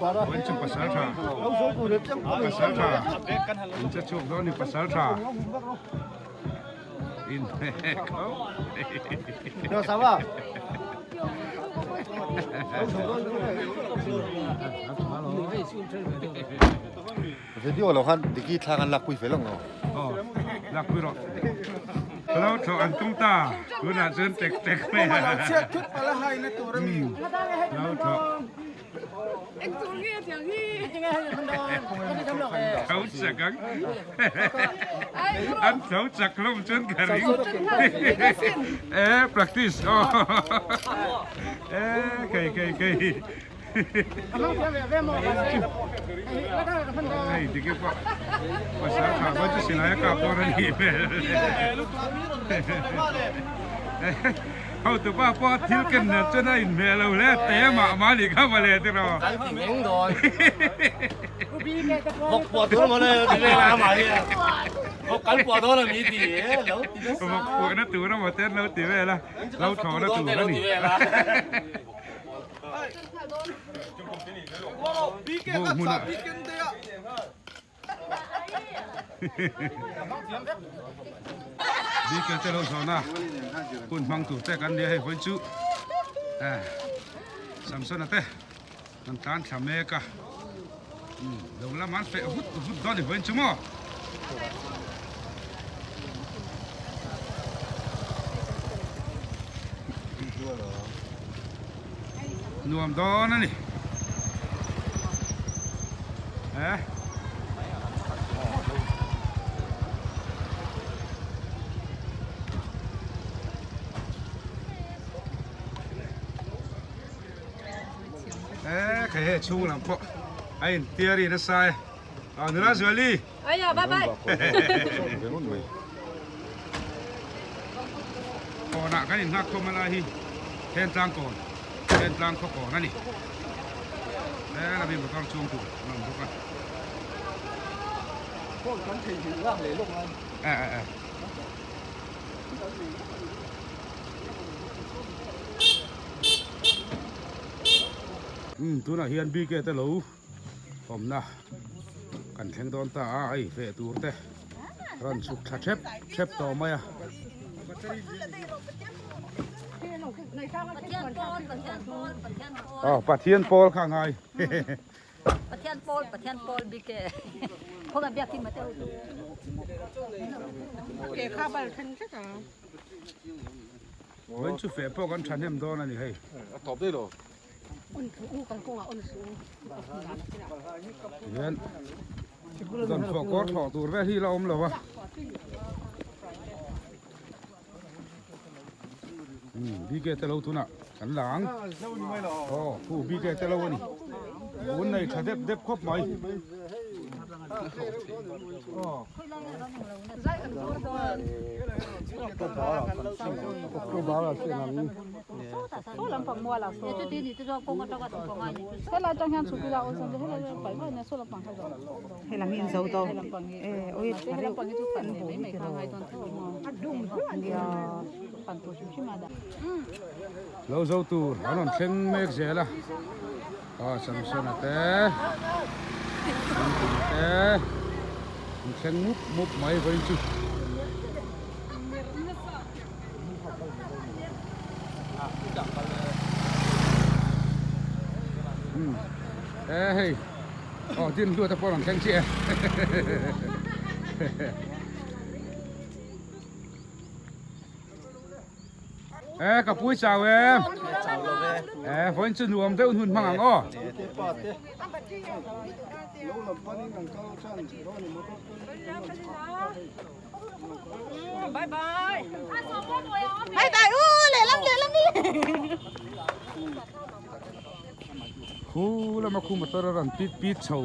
Vawiin chu pasal tha pasal tha in che chhuak dawn ni pasal tha in khawp Video lo khan Diki thla kan lakpui fel ang lo. Aw, lakpui rawh. Ka lo thlawh an tum ta, tunah chuan tek tek mai a. Lo chhiat thut palh a haina tur a mi. Lo thlawh. Eng tur nge tiang hi? Tho chak ang. An tho chak hlawm chuan ka ring. E practice aw. E kei kei kei. Hei dike pawh pasal tha pawh chu silai a kap dawn a nih hmel. Hotu pa pawh thil ken nen chuan a inhmeh lo hle te mah mah nih kha mawle tiraw. Vawk puahna tur emaw te an lo ti vel a, lo thlawhna tur a ni. Buh hmunah Bike te lo zawhna hun hmang tur te kan nia hei vawi chu Samsona te an tlan thla mek a lo lam an feh vut vut dawn ni vawiin chu maw. Nuam dawn a ni. Eh. Eh, khai he chhung lam pawh a in tiari nasa e. Ah, nula Zuali. Aya, bye bye. Kawnah kan inhak khawm a lai hi Thentlang kawn, Thentlang khaw kawn a ni. He lami motor chhung tur an awm bawk a. Phone kan thei hnih lak leh lawk a. Eh eh eh. Umm tunah hian BK te lo awmna kan thleng dawn ta a hei feh tur te rawn chhuk thla thep thep tawh mai a. Aw Pathian pawl kha a ngai. Pathian pawl Pathian pawl bik e khawnga biak hi mate ho chu. Ke kha bal then vek a. Vawiin chu feh pawh kan thahnem dawn a ni hei. A tawp daih lo. Tihian dawnfawh kawr thlawh tur vel hi la awm lo a. BK te lo tunah kan la ang. Aw khu BK te lo a ni. Bun nei tha dep dep khawp mai. Lo zo tur an rawn thleng mek zel a, aw Samsona te, Kimkima te an thleng mup mup mai vawiin chu. E hei aw din hluat a pawh rawn thleng chiah e e ka pui chau em e vawiin chu nuam deuh hun hmang ang aw. Bye bye. Bye bye. U lehlam lehlam ni. Khu lama khu motor a rawn pit pit chho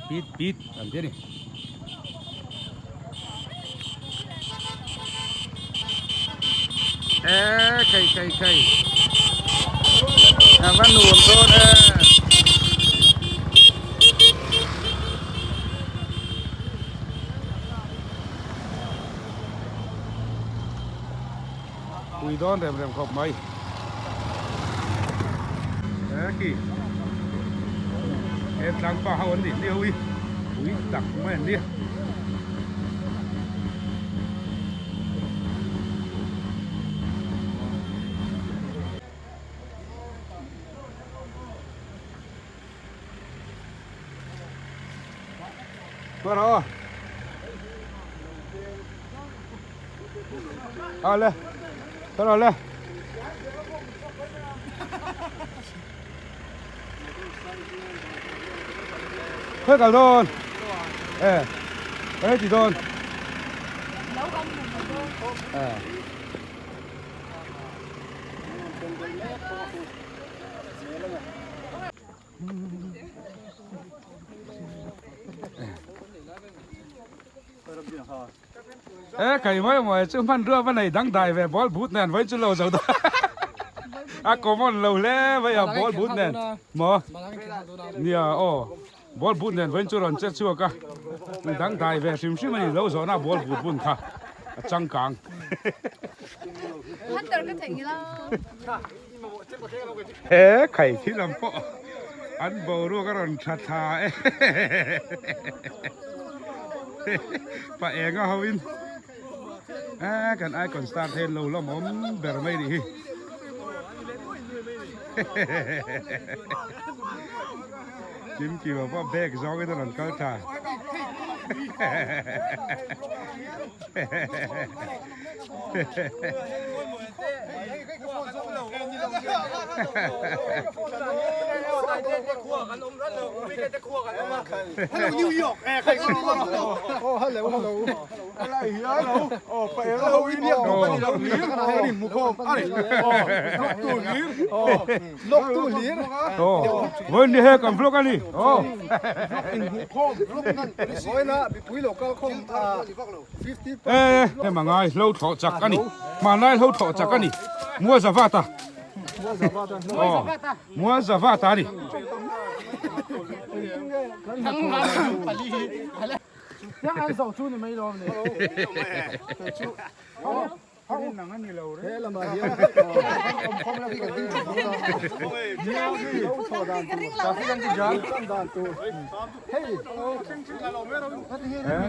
pit pit an ti a ni. E khei khei khei a va nuam dawn e. Pui dawn rem rem khawp mai. He khi. Entlang pa ho an nih hliau hi pui tak mai an nia. Tuara aw. Ale. Tuara le. Khoi kal dawn. Eh. Khoi ti dawn. Eh. E kai mai mai chu hman rua va nei dang dai ve ball but nen vai chu lo zo da a common lo hle mai a ball but nen mo nia aw ball but nen vai chu rawn che chhuak a dang dai ve hrim hrim ani lo zawhna ball but bun kha a changkang He khai thil ang pawh an boruak a rawn tha thla e pa enga ho in a kan icon star te lo lawm awm ber mai nih hi kim kim a pawh bag zawng in a rawn kal tha Vawiin ni he kan vlog a ni. E hema ngai hlo thlawh chak a ni hmanlai hlo thlawh chak a ni Muazavata aw Muazavata a ni.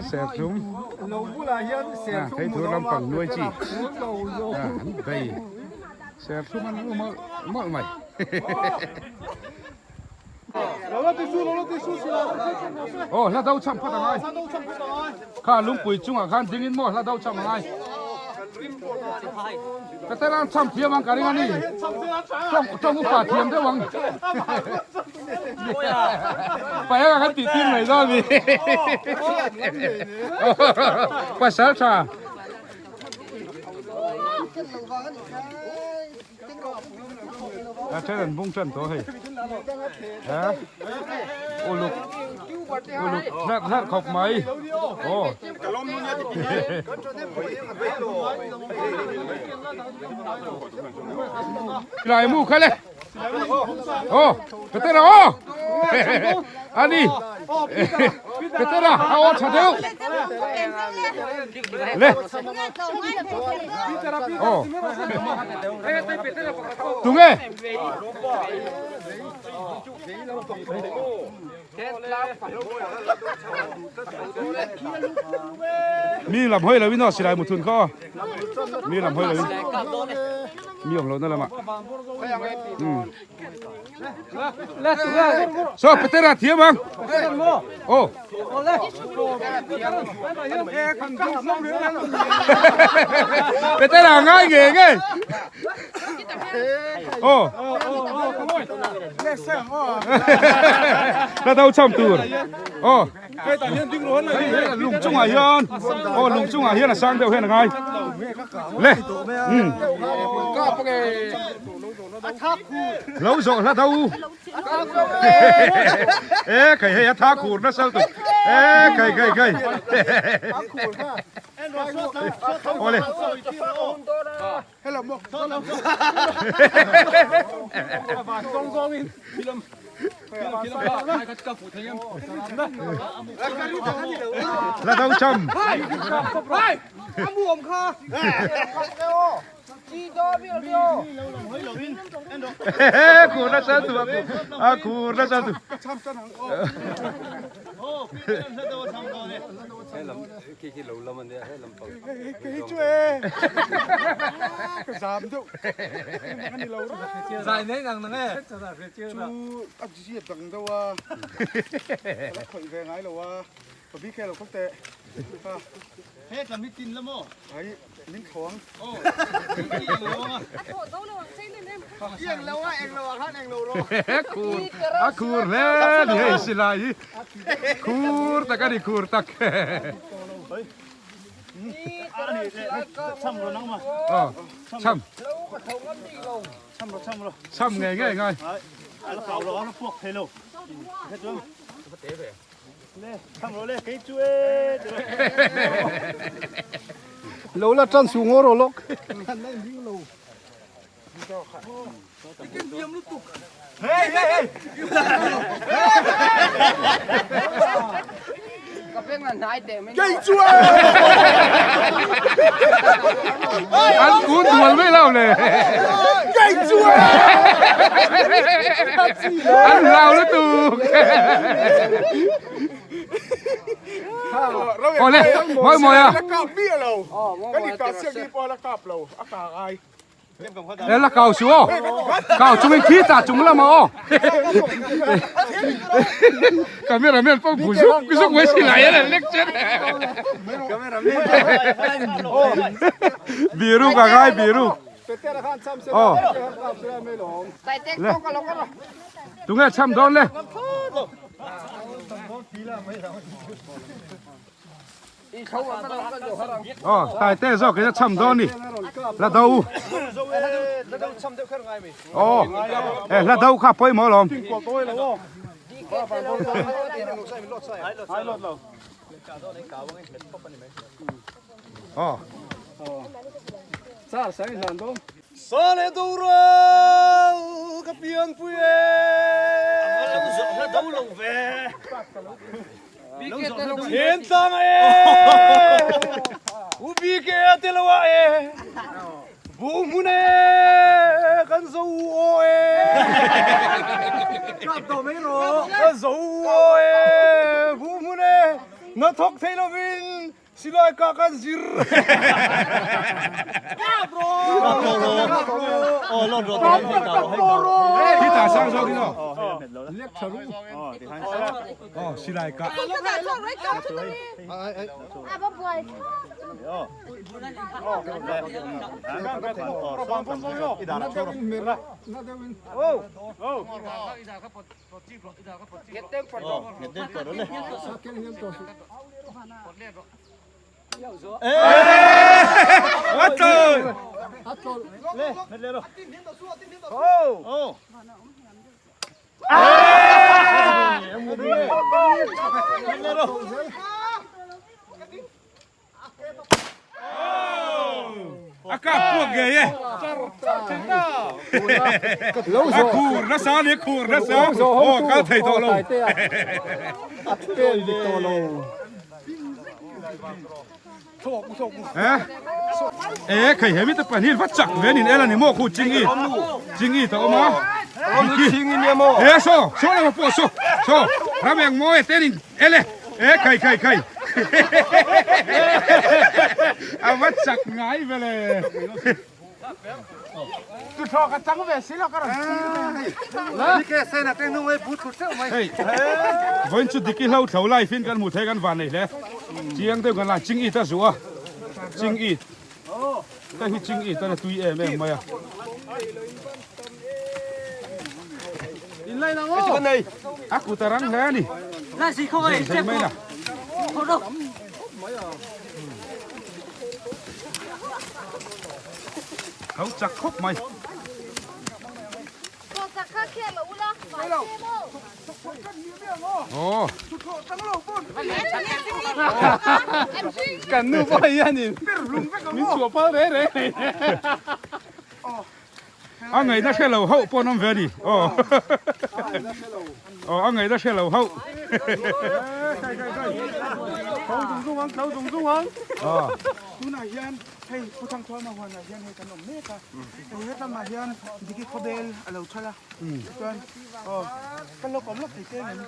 Serthlum thei tur lampang nuai chi an bei serthlum an lu mawlh mawlh mai. Aw hla do cham phawt a ngai. Kha lungpui chungah khan dingin maw hla do cham a ngai. Ka te lang cham thiam ang ka ring a ni. Tawng tawng upa thiam deuh ang. Paih anga kan tih tir mai dawn mi. Pasal tha. A then an bung tan tawh hei ha uluk uluk hlat hlat khawp mai aw lai mu kha le aw ka te ra aw ani ka te ra a aw tha deuh le aw tunge mi lam hawi lo in aw silai muthun kha aw mi lam hawi lo in mi awm lohna lamah So Petera thiam ang aw Petera ngai nge nge aw la do cham tur aw lung chungah hian aw lung chungah hian a sang deuh hian a ngai le um Lo zawh hla do. E khai hei a tha khur nasa lutuk. E khai khai khai. Awle. La do cham. Khur nasa tu a khur nasa tu. Kei chu e ka zam deuh ani lo Zai nei nang nang e. Chu a zia dang deuh a ka la khawih ve ngai lo a ka bike lo khawp teh He tlam hi tin la maw? Ai min thawng. Aw. A khur hle ni hei silai hi khur tak a ni khur tak. Aw cham. Cham ngei ngei ngai. Lo la tan su ngaw rawh lawk. An kun dual mai lo le. An hlau lutuk. Aw le, mawi mawi a. E la kau su aw. Kau chungin khi ta chung lama aw. Camera man pawh bu zuk zuk mai si lai a lek chen. Biru ka ngai biru. Aw. Le. Tunge cham dawn le. Aw taite zawk in a cham dawn ni la do aw e la do kha pawimawh alawm aw Sale Doral ka pianpui e. Then tlang e. U BK a te lo a e. Bu hmun e kan zo u aw e. Kan zo u aw e. Bu hmun e na thawk thei lovin Silai ka kan zir. Khi ta sang zawk in aw. Aw silai ka. A kap puak ngei e. A khur nasa a ni, a khur nasa. Aw kal thei tawh lo. A pel dik tawh lo. E khai hemi te pahnih va chak ve nin ela ni maw khu ching i ching i ta awm a e so so lama pawh so so ram eng mawi te nin ele e khai khai khai a va chak ngai vele Hei vawiin chu Diki hlo thlo live in kan hmuh theih kan van nei hle chiang deuh kan la ching it a zuh a ching it hei hi ching it a tui em em mai a a kut a rang hle a ni zei mai na. Tho chak khawp mai. Aw. Kan nu pawh hianin min chhuah phal reng reng nei. A ngaihna hre lo hauh pawh an awm ve a ni. Aw. Aw a ngaihna hre lo hauh. Tho zung zung ang, tho zung zung ang. Tunah hian hei Pu Thangthuama huanah hian hei kan awm mek a. Hei hetlangah hian Diki khawbel a lo thal a. Chuan aw kan lo kawm lawk thei che em?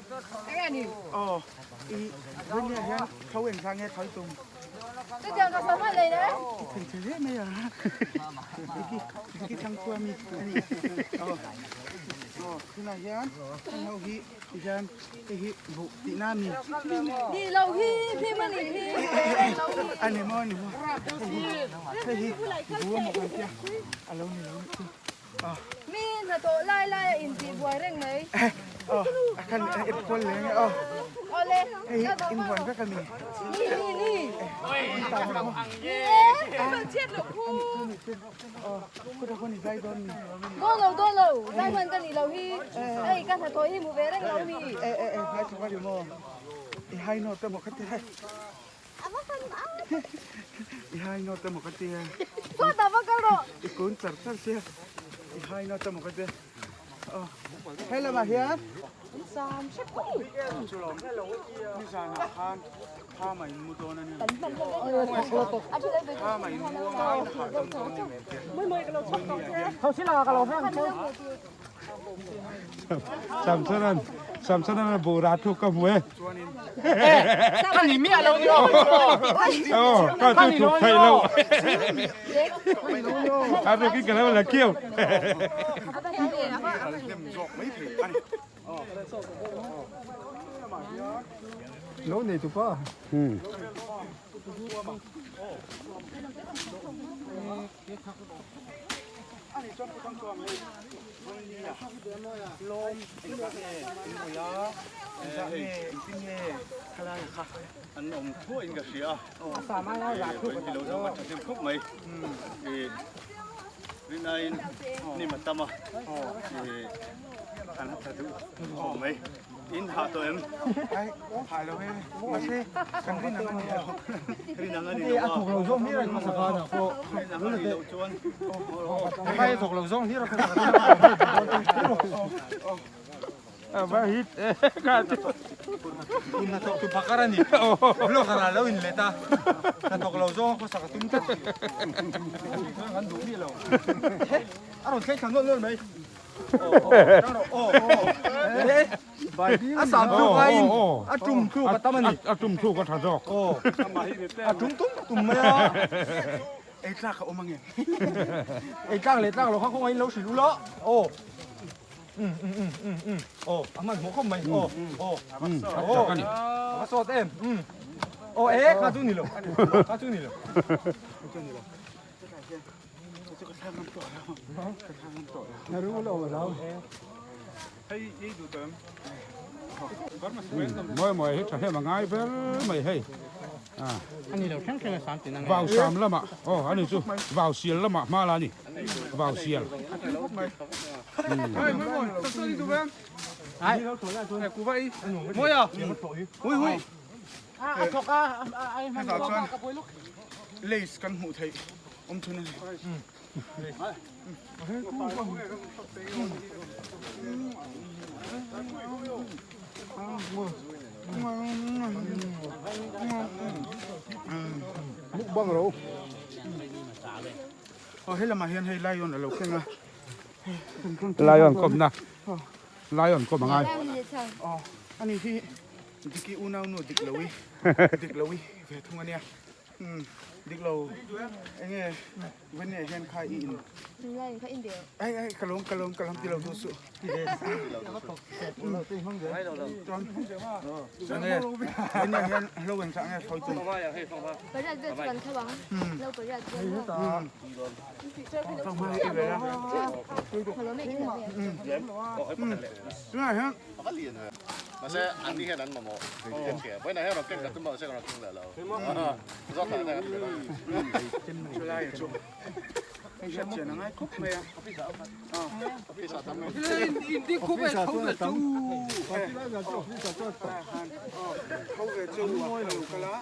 Eng nge ni? Aw i Vawimia hian tho engzah nge tho tum? Chutiang ka sawi hman lei le. I thei thei hle mai a. Diki Diki Thangthuami a ni. Aw aw tunah hian heng ho hi tihian hei hi buh tihna a ni. Ni lo hi hlim a nih hi. A ni maw a ni maw. Hei hi buh a maw kan tia a lo ni lo chu. Mi hnathawh lai lai a intih buai reng mai. Aw, a khan ep kual leh nge aw. Awle. Hei hi in huan vek a mi. Ni ni ni. Ni e, kan chhiat loh khu. Aw, khuta khaw ni zai dawn mi. Dawn lo dawn lo, zai hman ka nih loh hi. Hei ka hnathawh hi hmu ve reng lo mi. E e e, ngai thawk a ni maw. I hai nawt emaw kha ti hai. I hai nawt emaw ka tia. Chhuat ah va kal rawh. I kun char char sia. I hai nawt emaw ka tia. Aw. Hei lamah hian. Sam hrep tawh. Nizan ah khan thlam ah in mu dawn a ni. Thlam ah in mu anga in hahdam dawn a ni mai tia. Samsonan Samsonan a buh rah thuk ka hmu e. Ka ni miah lo ni aw. Aw, ka chu thuk theih lo. A rukin ka lo la kiau. Lo nei tu pa. Ani chuan pu Thangchuang hei Vawlnia lawm engzah nge in hawi a, engzah nge engtin nge khalai kha an awm thuah in ka hria a, vawi lo zawng a thahnem khawp mai, rinaiin hnim a tam a, an tha duh khawp mai. In hah tawh em? Ai, hah lo e. Mahse, kan rin ang a ni lo. Rin ang a ni lo a. A thawk lo zawng hlir a hmasa khan ah pawh. Rin ang a ni loh chuan. Ai a thawk lo zawng hlir a hmasa khan. A va hit e ka chu. In hnathawk tu phakar a ni. Blog ah lo in let a. Hnathawk lo zawng a khawsak a tum tlat. Kan duh miah lo. A rawn thleng thla nual nual mai. A sam thluk aiin a tum thluk a tam a ni. A tum thluk a tha zawk. A tum tum tum mai a. Ei tlak a awm ange. Ei tlak leh tlak lo kha kawngaiin lo hrilh ula. Aw. Um um um um um. Aw a hmanhmawh khawp mai. Aw aw. A chak a ni. A va sawt em. Um. Aw e kha chu ni lo. Kha chu ni lo. Mawi mawi hi tha hnem a ngai ber mai hei vau sam lamah aw ani chu vau sial lamah hma la ani vau sial Lace kan hmuh theih awm chhun a ni. Mukbang ro. Aw he lamah hian hei lion a lo keng a. Lion kawmna lion kawm a ngai. Aw ani hi Diki unau nu dik lo i dik lo i ve thung a nia. Umm dik lo enge Venia hian kha i in ai ai ka lawm ka lawm ka lawm ti lo duh suh chuan enge Venia hian lo eng chah nge thawi tum tunah hian Mahse an ni hian an mamawh kan hria. Vawiinah hian rawn keng ka tum a, mahse ka rawn keng leh lo. Zawk lah hian Chulai chu hei hriat chian a ngai khawp mai a. Tho ve chu a lo kal a.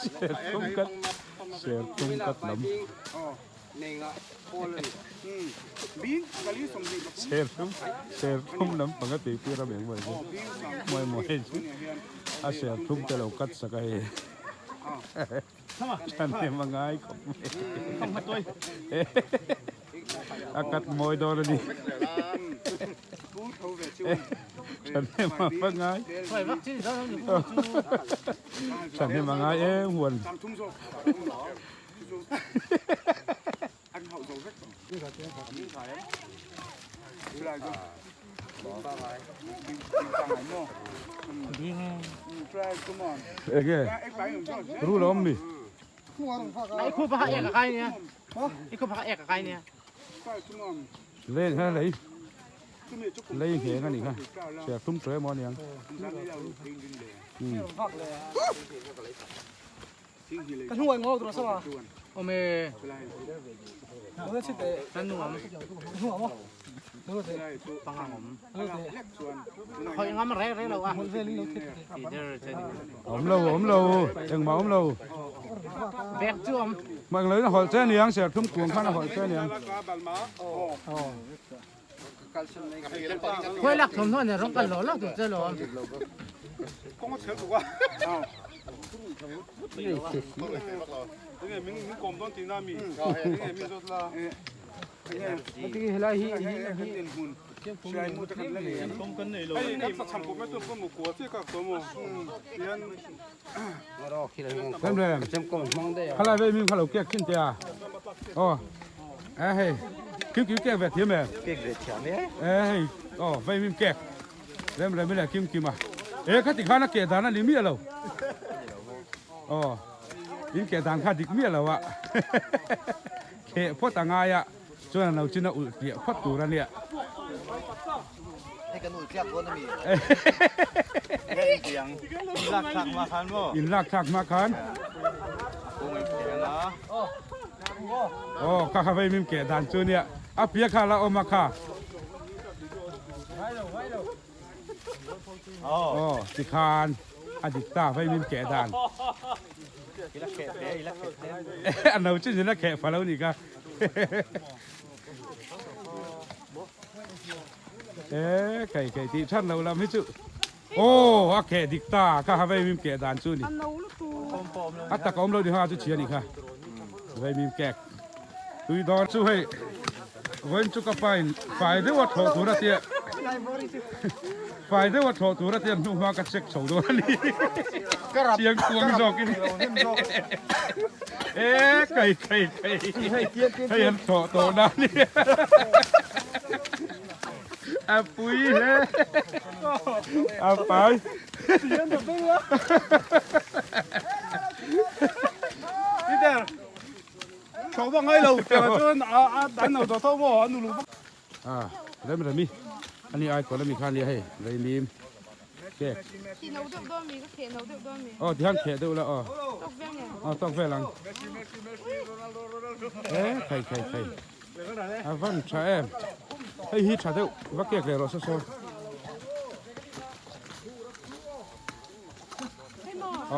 Serthlum kat serthlum kat lam. Serthlum serthlum lampang a tihtir a beng mai chu mawi mawi chu a serthlum te lo cut sak a hei thahnem a ngai khawp mai a cut mawi dawn a ni thahnem a va ngai thahnem a ngai em huan. Enge rul a awm mi? Lei kha lei lei ngheng a nih kha serthlum tawh emaw a niang. Ka hnuai ngau tur sama. Ome. Mo chi te. Kan nu am. Nu am. Mo te. Pangang om. Khoi ngam re re lo a. Om lo om lo engmah om lo. Bek chu om. Mang lo in a hawlh che aniang serthlum kuang khan a hawlh che aniang. Khoi lak thawm hnuai nen rawng kal lo lo tur che lo. Rem rem. Khalai vei mim khalo kek thin tia. Oh. A hei. Kim kim kek ve thiam em? Kek ve thiam e. E hei. Oh, vei mim kek. Rem rem le kim kim a. E khati khan a ke dan a ni mi lo. Oh. In ke dan kha dik mi lo a. Khe phot angai a. Chuan a no chin a ulh tliah phawt tur a nia. Hei kan ulh tliak dawn a mi? Nge in tiang? In lak thlak hma khan maw? In lak thlak hma khan. A kawng in thleng a. Aw kha kha vei mim keh dan chu nia. A pia kha la awm a kha. Aw tikhan a dik ta vei mim keh dan. I la kheh te, i la kheh te. A no chin in a kheh fa lo ni kha. E kai kai tih than lo lam hi chu aw a kheh dik ta kha ha vei mim keh dan chu ni a tak awm lo ni ha chu chhia ni kha vei mim kek tui dawn chu hei vawiin chu ka pain fai deuh a thlawh tur a tia fai deuh a thlawh tur a tia hnu hma ka check chho dawn a ni chiang kuang zawk in e kai kai kai hei an thlawh tawh na a ni a pui hle a pai Thlawh vak ngai lo tiang ah chuan a an lo tawh tho maw an uluk vak. A rem remi ani ai kawl ami kha ania hei reimim cake. Khi no deuh dawn mi ka kheh no deuh dawn mi. Aw tihian kheh deuh la aw. Tawk vel nge. Aw tawk vel ang. E khai khai khai a van tha em hei hi tha deuh va cake leh rawh saw saw.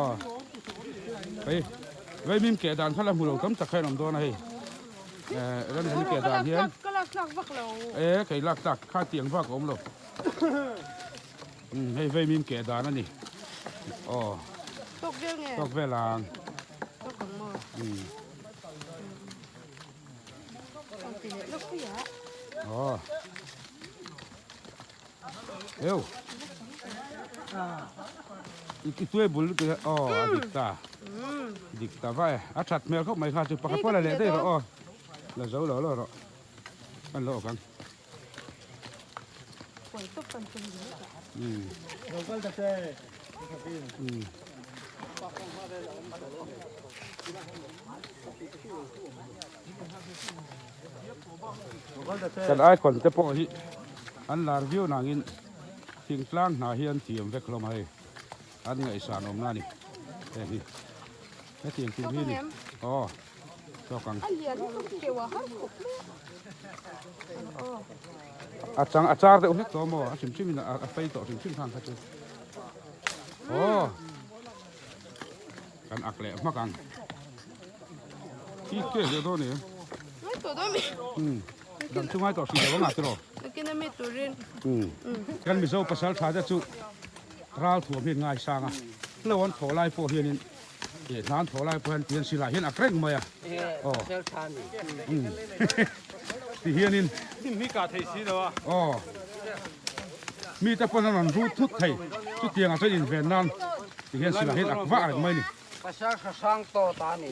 Aw hei vei mim keh dan kha la hmu lo tam tak kha in awm dawn a hei eh ram hi keh dan hian ka lak tlak vak lo eh kei lak tlak kha tiang vak a awm lo um hei vei mim keh dan a ni aw tawk vel nge tawk vel ang tawk ang maw um ang ti leh lawk pui a aw Eu. I tuai bul lutuk a aw a dik ta. Dik ta vai a that hmel khawp mai kha chu pakhat pawh la leh daih rawh aw. La zo lo lo rawh. Kan lo awk ang. Um. Um. Kan icon te pawh hi an lar viau nangin thingtlang hna hi an thiam vek hlawm a hei an ngaihsan awmna a ni heng hi hetiang tur hi a ni aw tawk ang a chang a char deuh hlek tawh maw a hrim hrim in a fei tawh hrim hrim khan kha chu aw. Kan ak leh hmak ang. Hi ke leh dawn em? tawh dawn mi. Umm dam chu ngai tawh hri lo anga tiraw. Nakin a mi turin. Umm kan Mizo pasal tha te chu ral thuam hian ngai sang a, hlo an thawh lai pawh hianin eh hna an thawh lai pawh hian tian silai hian ak reng mai a. Aw umm ti hianin. Hnim hi kah theih si lo a. Aw mite pawn an rawn rut thut thei chutiangah chuan inven nan ti hian silai hian ak vah reng mai a ni. Pasal hrang tawt a ni.